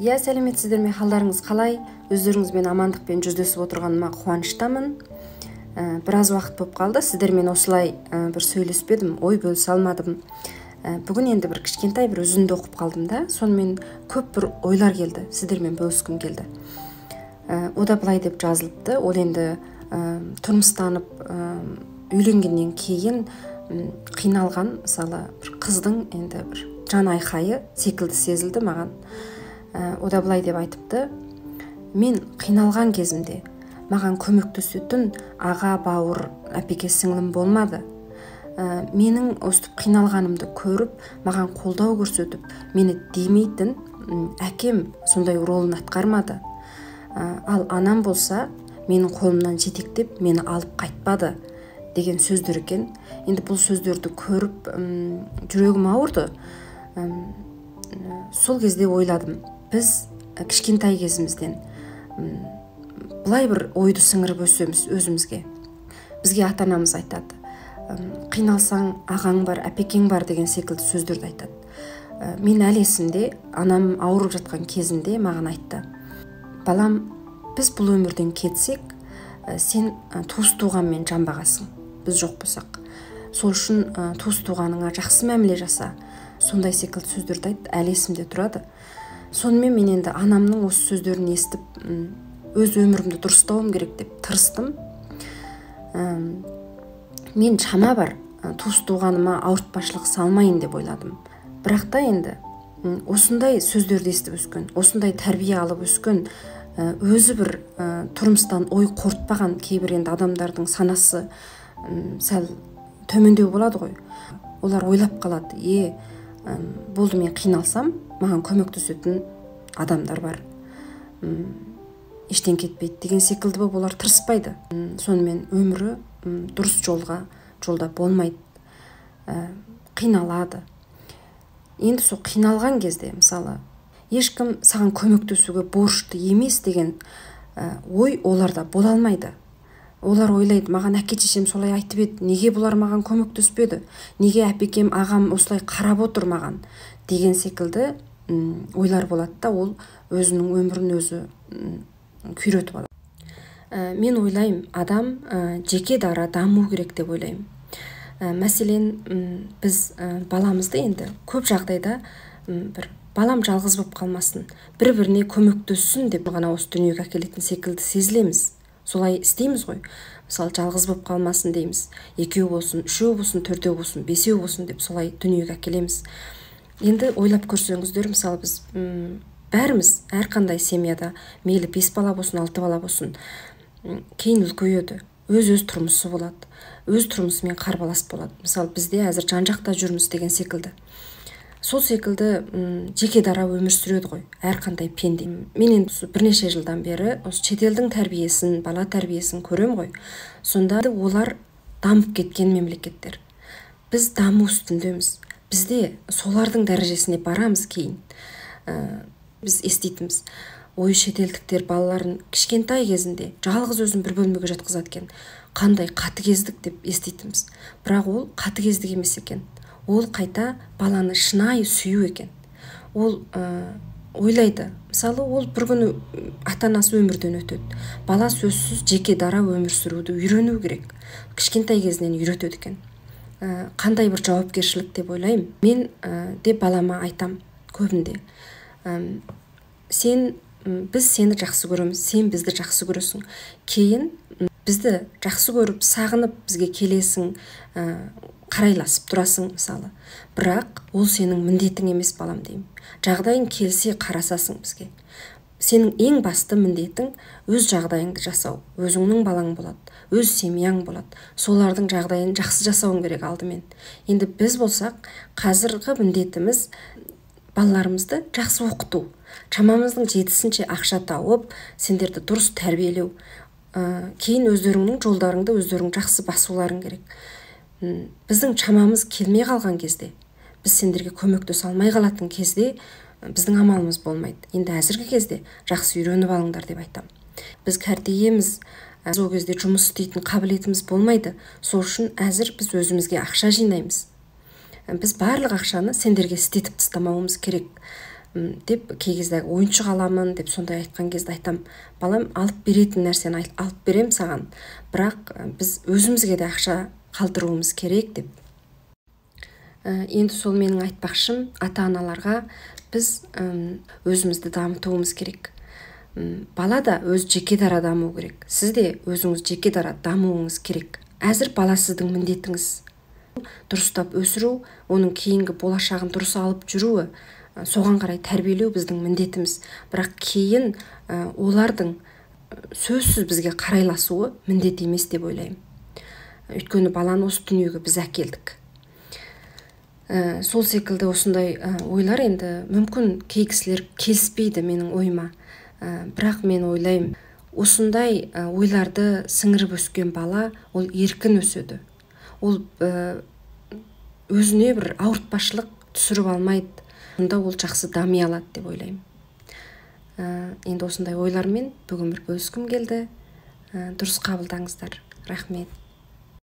Иә, сәлеметсіздер ме, халдарыңыз қалай? Өздеріңізбен амандықпен жүздесіп отырғаныма қуаныштамын. Біраз уақыт болып қалды, сіздермен осылай бір сөйлеспедім, ой бөлісе алмадым. Бүгін енді бір кішкентай бір үзінді оқып қалдым да, сонымен көп бір ойлар келді, сіздермен бөліскім келді. Ода былай деп жазылыпты: ол енді тұрмыстанып, үйленгеннен кейін қиналған, мысалы, бір қыздың енді бір жан айқайы секілді сезілді маған. Ода былай деп айтыпты: мен қиналған кезімде маған көмектесетін аға, бауыр, әпеке, сіңлім болмады. Менің өстіп қиналғанымды көріп, маған қолдау көрсетіп, мені демейтін әкем сондай ролын атқармады. Ал анам болса, менің қолымнан жетектеп, мені алып қайтпады деген сөздер екен. Енді бұл сөздерді көріп, жүрегім ауырды. Сол кезде ойладым, біз кішкентай кезімізден былай бір ойды сіңіріп өсеміз өзімізге. Бізге ата-анамыз айтады: қиналсаң, ағаң бар, әпекең бар деген секілді сөздерді айтады. Мен әлі есімде, анам ауырып жатқан кезінде маған айтты: балам, біз бұл өмірден кетсек, сен туыс туғанмен жан бағасың, біз жоқ болсақ. Сол үшін туыс туғаныңа жақсы мәміле жаса. Сондай секілді сөздерді айтты, әлі есімде тұрады. Сонымен мен енді анамның осы сөздерін естіп, өз өмірімді дұрыстауым керек деп тырыстым. Мен шама бар, туыс туғаныма ауыртпашылық салмайын деп ойладым. Бірақ та енді осындай сөздерді естіп өскен, осындай тәрбие алып өскен, өзі бір тұрмыстан ой қорытпаған кейбір енді адамдардың санасы сәл төмендеу болады ғой. Олар ойлап қалады: болды, мен қиналсам, маған көмектесетін адамдар бар, ештен кетпейді деген секілді болып олар тырыспайды. Сонымен өмірі дұрыс жолда болмайды, қиналады. Енді сол қиналған кезде, мысалы, ешкім саған көмектесуге борышты емес деген ой оларда бола алмайды. Олар ойлайды: маған әке шешем солай айтып еді, неге бұлар маған көмектеспеді, неге әпекем, ағам осылай қарап отыр маған деген секілді ойлар болады да, ол өзінің өмірін өзі күйретіп алады. Мен ойлаймын, адам жеке дара даму керек деп ойлаймын. Мәселен, біз баламызды енді көп жағдайда бір балам жалғыз болып қалмасын, бір-біріне көмектессін деп ғана осы дүниеге әкелетін секілді сезілеміз. Солай істейміз ғой. Мысалы, жалғыз болып қалмасын дейміз, екеу болсын, үшеу болсын, төртеу болсын, бесеу болсын деп солай дүниеге әкелеміз. Енді ойлап көрсеңіздер, мысалы, біз бәріміз әрқандай семьяда, мейлі 5 бала болсын, 6 бала болсын, кейін үлкейеді, өз-өз тұрмысы болады, өз тұрмысымен қарбалас болады. Мысалы, бізде әзір жан-жақта жүрміз деген секілді. Сол секілді жеке дара өмір сүреді ғой әрқандай пенде. Мен енді бірнеше жылдан бері осы шетелдің тәрбиесін, бала тәрбиесін көрем ғой. Сонда олар дамып кеткен мемлекеттер. Біз даму үстіндеміз. Бізде солардың дәрежесіне барамыз кейін. Біз еститінбіз: ой, шетелдіктер балаларын кішкентай кезінде жалғыз өзін бір бөлмеге жатқызады екен, қандай қатыгездік деп еститінбіз. Бірақ ол қатыгездік емес екен. Ол қайта баланы шынайы сүю екен. Ол ойлайды, мысалы, ол бір күні ата-анасы өмірден өтеді, бала сөзсіз жеке дара өмір сүруді үйрену керек, кішкентай кезінен үйретеді екен. Қандай бір жауапкершілік деп ойлаймын. Мен де балама айтам көбінде: сен, біз сені жақсы көреміз, сен бізді жақсы көресің, кейін бізді жақсы көріп, сағынып бізге келесің, қарайласып тұрасың, мысалы. Бірақ ол сенің міндетің емес, балам, деймін. Жағдайың келсе қарасасың бізге. Сенің ең басты міндетің өз жағдайыңды жасау. Өзіңнің балаң болады, өз семьяң болады, солардың жағдайын жақсы жасауың керек алдымен. Енді біз болсақ, қазіргі міндетіміз балаларымызды жақсы оқыту, шамамыздың жетісінше ақша тауып, сендерді дұрыс тәрбиелеу, кейін өздеріңнің жолдарыңды өздерің жақсы басуларың керек. Біздің шамамыз келмей қалған кезде, біз сендерге көмектесе алмай қалатын кезде біздің амалымыз болмайды. Енді әзіргі кезде жақсы үйреніп алыңдар деп айтам. Біз кәртейеміз, ол кезде жұмыс істейтін қабілетіміз болмайды. Сол үшін әзір біз өзімізге ақша жинаймыз. Біз барлық ақшаны сендерге істетіп тастамауымыз керек. Деп кей кезде ойыншық аламын деп сондай айтқан кезде айтам: «Балам, алып беретін нәрсені алып берем саған, бірақ біз өзімізге де ақша қалдыруымыз керек», – деп. Енді сол менің айтпақшым ата аналарға: біз өзімізді дамытуымыз керек. Бала да өз жеке дара даму керек, сіз де өзіңіз жеке дара дамуыңыз керек. Әзір бала сіздің міндетіңіз, дұрыстап өсіру, оның кейінгі болашағын дұрыс алып жүруі, соған қарай тәрбиелеу біздің міндетіміз. Бірақ кейін олардың сөзсіз бізге қарайласуы міндет емес деп ойлаймын, өйткені баланы осы дүниеге біз әкелдік. Сол секілді осындай ойлар. Енді мүмкін, кей кісілер келіспейді менің ойыма, бірақ мен ойлаймын, осындай ойларды сіңіріп өскен бала ол еркін өседі, ол өзіне бір ауыртпашылық түсіріп алмайды, онда ол жақсы дами алады деп ойлаймын. Енді осындай ойлармен бүгін бір бөліскім келді. Дұрыс қабылдаңыздар. Рахмет.